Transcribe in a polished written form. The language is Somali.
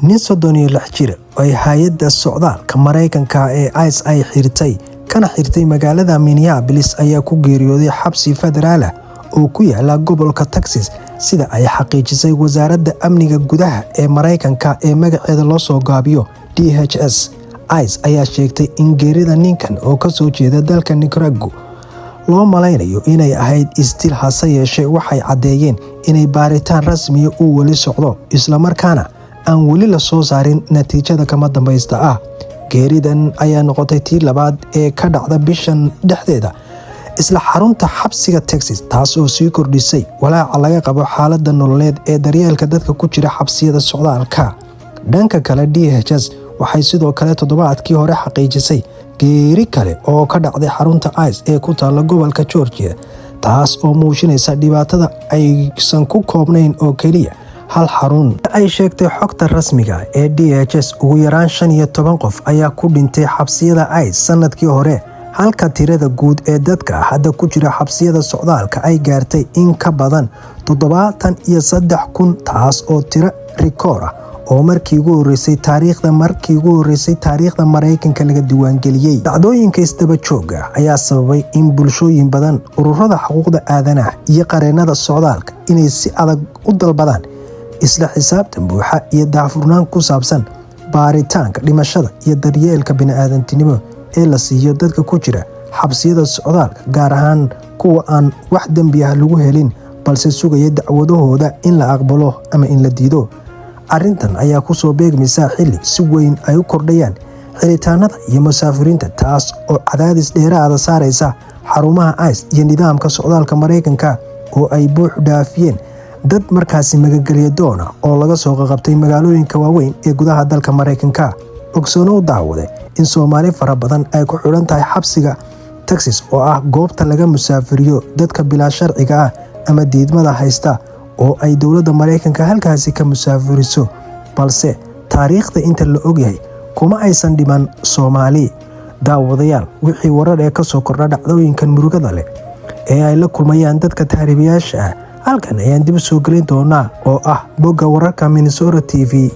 Nin 36 jira oo ay hay'adda socdaalka Mareykanka ee ICE ay xirtay kana xirtay magaalada Minneapolis ayaa ku geeriyooday xabsi federaal ah oo ku yaala gobolka Texas, sida ay xaqiijisay Wasaaradda Amniga Gudaha ee Mareykanka ee magaceeda loo soo gaabiyo DHS. ICE ayaa sheegtay in geerida ninkan oo ka soo jeeda dalka Nicaragua loo malaynayo inay ahayd isdil, hase yeeshee waxay caddeeyeen inay baaritaan rasmiya uu weli socdo, islamarkaana aan weli la soo saarin natiijada kama dambaysta ah. Geeridan ayaa noqotay tii labaad ee ka dhacda bishan dhexdeeda isla xarunta xabsiga Texas, taas oo sii kordhisay walaaca laga qabo xaaladda nololeed ee daryeelka dadka ku jira xabsiyada socdaalka. Dhanka kale, DHS waxay sidoo kale toddobaadkii hore xaqiijisay geeri kale oo ka dhacday xarunta ICE ee ku taalla gobolka Georgia, taas oo muujinaysa dhibaatada aysan ku koobnayn oo keliya hal xarun. Ay sheegtay xogta rasmiga ee DHS, ugu yaraan 15 qof ayaa ku dhintay xabsiyada ICE sanadkii hore, halka tirada guud ee dadka hadda ku jira xabsiyada socdaalka ay gaartay in ka badan 73,000, taas oo tiro rikoor ah oo markii ugu horreysay taariikhda Mareykanka laga diiwaangeliyey. Dhacdooyinka isdaba joogga ayaa sababay in bulshooyin badan, ururada xuquuqda aadanaha iyo qareennada socdaalka inay si adag u dalbadaan isla xisaabtan buuxa iyo daahfurnaan ku saabsan baaritaanka dhimashada iyo daryeelka bini'aadantinimo ee la siiyo dadka ku jira xabsiyada socdaalka, gaar ahaan kuwa aan wax dembi ah lagu helin balse sugaya dacwadahooda in la aqbalo ama in la diido. Arrintan ayaa kusoo beegmaysa xilli si weyn ay u kordhayaan xiritaanada iyo musaafiriinta, taas oo cadaadis dheeraada saaraysa xarumaha ICE iyo nidaamka socdaalka Mareykanka oo ay buux dhaafiyeen dad markaasi magangelya doona oo laga soo qaqabtay magaalooyinka waaweyn ee gudaha dalka Maraykanka. Ogsoonow, daawade, in Soomaali fara badan ay ku xidhan tahay xabsiga Texas oo ah goobta laga musaafiriyo dadka bilaa sharciga ah ama diidmada haysta oo ay dowladda Maraykanka halkaasi ka musaafiriso, balse taariikhda inta la ogyahay kuma aysan dhiman Soomaali. Daawadayaal, wixii warar ee kasoo kordha dhacdooyinkan murugada leh ee ay la kulmayaan dadka tahriibayaasha ah, halkan ayaan dib u soo gelin doonaa oo ah bogga wararka Minnesota TV.